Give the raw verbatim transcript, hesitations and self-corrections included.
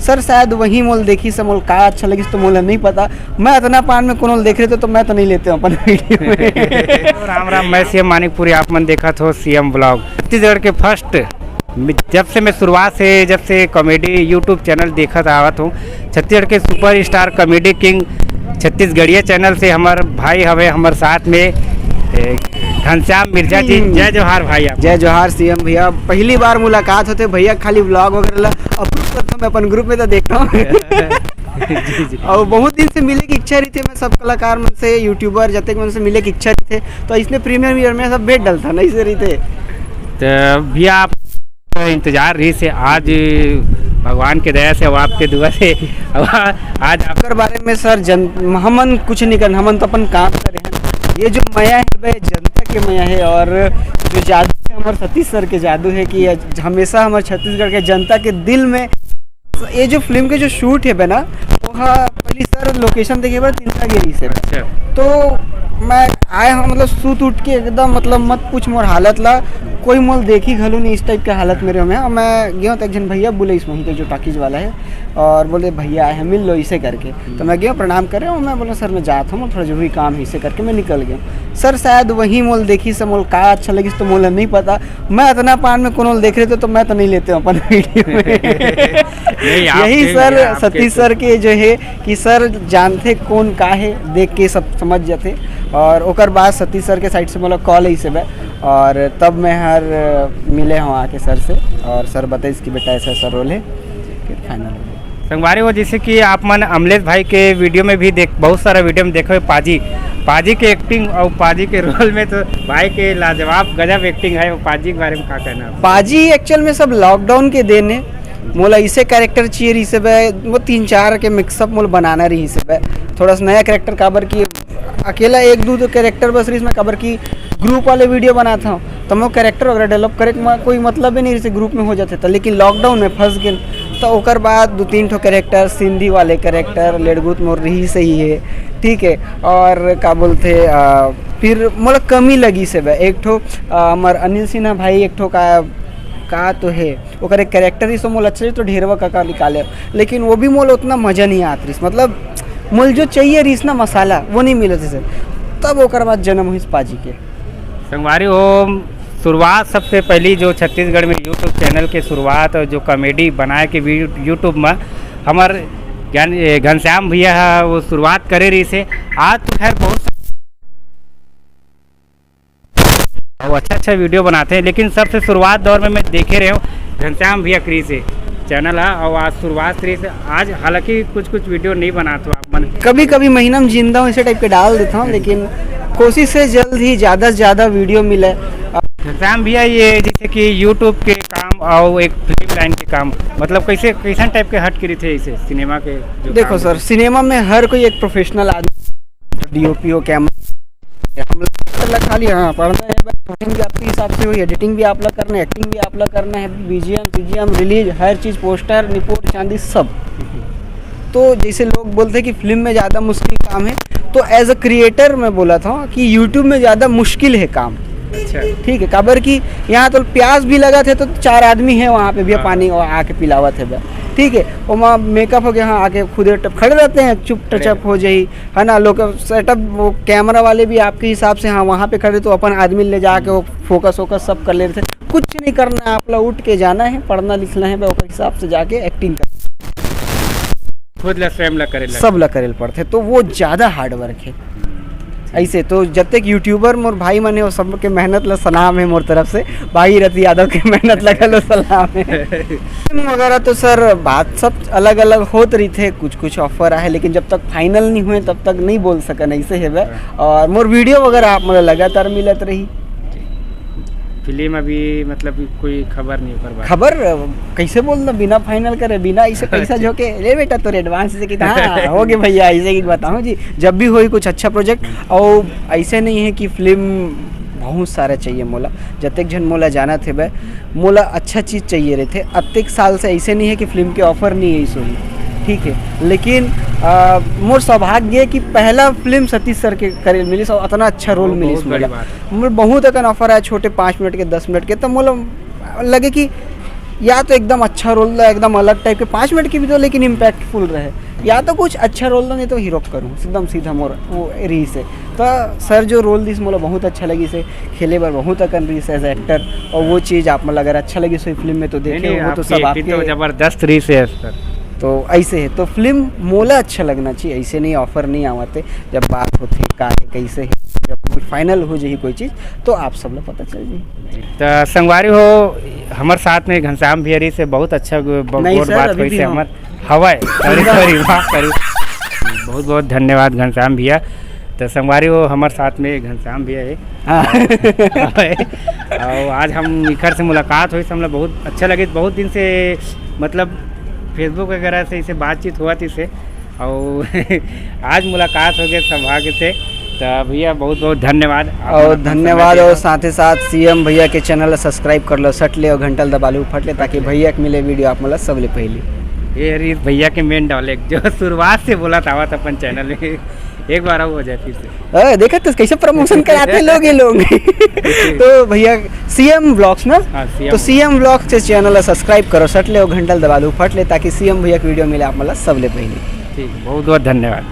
Sir, शायद वही मोल देखिस हे, मोल का अच्छा लगिस तो मोला नहीं पता। मैं अतना पान में कोनो देख रहे थे तो मैं तो नहीं लेते हूँ अपन वीडियो में। राम राम, मैं सीएम मानिकपुरी, आप मन देखत हो सीएम ब्लॉग। छत्तीसगढ़ के फर्स्ट, जब से मैं शुरुआत से, जब से कॉमेडी YouTube चैनल देखत आवत हूँ, छत्तीसगढ़ के सुपरस्टार कॉमेडी किंग छत्तीसगढ़िया चैनल से हमर भाई हवे, हमर साथ में, ए, घनश्याम मिर्जा जी। हम्म। जय जोहार भाई आप। जय जोहार सीएम भैया, पहली बार मुलाकात होते भैया, खाली ब्लॉग वगैरह ला अप्रूव करता मैं अपन ग्रुप में तो देखता हूँ। जी, जी। और बहुत दिन से मिले की इच्छा रही थी, मैं सब कलाकार मन से, यूट्यूबर जतेक मन से मिले की इच्छा रही थे, तो इसने प्रीमियर ईयर में सब भेंट डलता ना, इसे रही थे। तो भैया, आप इंतजार रही से आज भगवान के दया से, अब आपके दुआ से, अब आज आप ओकर बारे में सर जन, हमन कुछ नहीं करन, हमन तो अपन काम करे हैं। ये जो मया है भाई, जनता के मया है, और जो जादू है हमारे सतीश सर के जादू है कि हमेशा हमारे छत्तीसगढ़ के जनता के दिल में ये जो फिल्म के जो शूट है बे ना, वो हा पहली सर लोकेशन देखे बर चिंता गिरी से। अच्छा। तो मैं आए हूँ, मतलब सूत उठ के एकदम, मतलब मत पूछ मोर हालत ला, कोई मोल देखी घलो नहीं इस टाइप के हालत मेरे में। और मैं गया तो एक जन भैया बोले इस वहीं के जो टॉकीज वाला है, और बोले भैया आए हैं मिल लो इसे करके। तो मैं गया प्रणाम करे हूँ, मैं बोला सर मैं जात हूँ, थोड़ा जरूरी काम है इसे करके मैं निकल गया। सर शायद वही मोल देखिस हे, मोल का अच्छा लगिस तो मोला नहीं पता। मैं अतना पान में कोनो देख रहे थे तो मैं तो नहीं लेते हूँ अपन वीडियो में। नहीं, आपके यही नहीं, सर आपके सतीश तो सर के जो है कि सर जानते कौन का है, देख के सब समझ जाते। और ओकर बाद सतीश सर के साइड से मोला कॉल आई से बे, और तब मैं हर मिले हूँ आके सर से, और सर बताइस कि बेटा ऐसा ऐसा रोल है, फिर फाइनल हो गया। संगवारी हो, जैसे कि आप मन अमलेश भाई के वीडियो में भी देख, बहुत सारा वीडियो में देखे हुए पाजी, पाजी के एक्टिंग और पाजी के रोल में तो भाई के लाजवाब गजब एक्टिंग है। वो पाजी के बारे में क्या कहना है? पाजी एक्चुअल में सब लॉकडाउन के देन है। मोला इसे कैरेक्टर चाहिए रही से बे, वो तीन चार के मिक्सअप मोला बनाना रही से बे, थोड़ा सा नया कैरेक्टर, काबर की अकेला एक दो, दो कैरेक्टर बस रही इसमें, काबर की ग्रुप वाले वीडियो बनाता हूँ तो मैं कैरेक्टर वगैरह डेवलप करे के म-, कोई मतलब ही नहीं रही, ग्रुप में हो जाते था, लेकिन लॉकडाउन में फंस गए। तो ओकर बाद दो तीन ठो कैरेक्टर, सिंधी वाले कैरेक्टर, लेडगुत मोर रही सही है, ठीक है। और का बोलते, आ, फिर मोला कमी लगी से बे, एक ठो, आ, हमार अनिल सिन्हा भाई एक ठो का, का तो है, ओकर एक कैरेक्टर ही सो मोला अच्छा तो ढेरवा काका निकाले, लेकिन वो भी मोला उतना मजा नहीं आत रही, मतलब मोल जो चाहिए रही ना मसाला, वो नहीं मिलत रही। तब ओकर बाद जन्म हुई पाजी के। संगवारी हो, शुरुआत सबसे पहली जो छत्तीसगढ़ में YouTube चैनल के शुरुआत और जो कॉमेडी बनाए के वी-, YouTube में हमर ज्ञान, ए, घनश्याम भैया ह, वो शुरुआत करे रही से। आज तो खैर बहुत और अच्छा अच्छा वीडियो बनाते हैं, लेकिन सबसे शुरुआत दौर में मैं देखे रहे हूँ घनश्याम भैया करी से चैनल है, और आज शुरुआत करी से आज, हालांकि कुछ कुछ वीडियो नहीं बनाते हो आप मन। कभी कभी महीना में जिंदा हूँ इसे टाइप के डाल देता हूँ, लेकिन कोशिश है जल्द ही ज़्यादा से ज़्यादा वीडियो मिले। घनश्याम भैया, ये जैसे कि YouTube के काम और एक फिल्म लाइन के काम, मतलब कैसे, कैसन टाइप के हट के रही थे इसे सिनेमा के जो देखो काम सर, है? सिनेमा में हर कोई एक प्रोफेशनल आदमी, डीओपी हो, कैमरा, हम लोग कर ला खाली, हाँ, पढ़ना है, shooting भी आपके हिसाब से हुई, एडिटिंग भी आप लोग करना है, एक्टिंग भी आप लोग करना है, बीजीएम, सीजीएम, रिलीज, हर चीज़, पोस्टर, निपोट, चांदी, सब। तो जैसे लोग बोलते हैं कि फिल्म में ज़्यादा मुश्किल काम है, तो एज अ क्रिएटर मैं बोला था कि YouTube में ज़्यादा मुश्किल है काम। अच्छा। ठीक है, काबर कि यहाँ तो प्यास भी लगा थे तो चार आदमी है वहाँ पे भी, हाँ। पानी आके पिलावत है बस। ठीक है, वो वहाँ मेकअप हो गया, हाँ, आके खुद खड़े रहते हैं, चुप खड़े टचअप हो जाई, है ना, लोग सेटअप, वो कैमरा वाले भी आपके हिसाब से, हाँ, वहाँ पे खड़े तो अपन आदमी ले जाके वो फोकस वोकस सब कर लेते थे। कुछ नहीं करना है, आप लोग उठ के जाना है, पढ़ना लिखना है, ओकर हिसाब से जाके एक्टिंग कर। खुद ला स्वयं ला करे ला। सब ला करे ला पड़थे, तो वो ज़्यादा हार्ड वर्क है। ऐसे तो जब तक यूट्यूबर मोर भाई मन है, वो सब के मेहनत ला सलाम है मोर तरफ से, भाई रथ यादव के मेहनत ला घलो सलाम है। वगैरह तो सर बात सब अलग अलग होत रही थे, कुछ कुछ ऑफर आए, लेकिन जब तक फाइनल नहीं हुए तब तक नहीं बोल सकन, ऐसे है बे। और मोर वीडियो वगैरह आप मतलब लगातार मिलत रही। फिल्म अभी मतलब कोई खबर नहीं ओकर बारे। खबर कैसे बोलना बिना फाइनल करे, बिना इसे पैसा अच्छा। झोंके, ले बेटा तोर एडवांस, इसे कि हाँ हो गए भैया, ऐसे कि बताऊँ जी, जब भी होई कुछ अच्छा प्रोजेक्ट। और ऐसे नहीं है कि फिल्म बहुत सारा चाहिए मोला, जतेक झन मोला जानत हेबे, मोला अच्छा चीज़ चाहिए रहते। अतेक साल से ऐसे नहीं है कि फिल्म के ऑफर नहीं है इस होई, ठीक है, लेकिन आ, मोर सौभाग्य है कि पहला फिल्म सतीश सर के करे मिलिस और अतना अच्छा रोल बहुत मिलिस बड़ी मोला। बात। मोर बहुत अकन ऑफर आए, छोटे पाँच मिनट के, दस मिनट के, तो मोला लगे कि या तो एकदम अच्छा रोल ला, एकदम अलग टाइप के पाँच मिनट के भी दो, लेकिन इम्पैक्टफुल रहे, या तो कुछ अच्छा रोल ला, नहीं तो हीरो करूँ, एकदम सीधा मोर वो रहीस हे। तो सर जो रोल दिस मोला बहुत अच्छा लगिस हे, खेले बर बहुत अकन रहीस एज एक्टर, और वो चीज़ आप मन ला अगर अच्छा लगिस होही फिल्म में तो देखे हो तो सब आपके। जबरदस्त रहीस हे सर। तो ऐसे है तो फिल्म मोला अच्छा लगना चाहिए, ऐसे नहीं ऑफर नहीं आवत हे। जब बात होती का है कैसे है, जब फाइनल हो जाही कोई चीज़ तो आप सब लोग पता चल जाए। तो संगवारी हो, हमर साथ में घनश्याम भैया रहीस हे, बहुत अच्छा गोठ बात होइस हे हमर। हवय, सॉरी सॉरी, माफ करू। बहुत बहुत धन्यवाद घनश्याम भैया। तो संगवारी हो, हमर साथ में घनश्याम भैया हे। हाँ। और आज हम इखर से मुलाकात होइस, हमला बहुत अच्छा लगिस। बहुत दिन से मतलब फेसबुक वगैरह से इसे बातचीत होवत हे, और आज मुलाकात हो गए सौभाग्य से। तो भैया बहुत बहुत धन्यवाद। और धन्यवाद, और साथ ही साथ सीएम भैया के चैनल सब्सक्राइब कर लो, सट ले और घंटल दबा लो फट ले, ताकि भैया के मिले वीडियो आप मतलब सबले पहले। ये रहीस भैया के मेन डायलॉग जो शुरुआत से बोलत आवत अपन चैनल में, एक बार हो जाए फिर से। देखा तो कैसे प्रमोशन कराते लोग ये लोग। तो भैया सीएम ब्लॉग्स ना, हाँ, तो सीएम ब्लॉग्स के चैनल सब्सक्राइब करो, सट ले और घंटल दबा लो फट ले, ताकि सीएम भैया के वीडियो मिले आप मतलब सबले पहले। ठीक, बहुत बहुत धन्यवाद।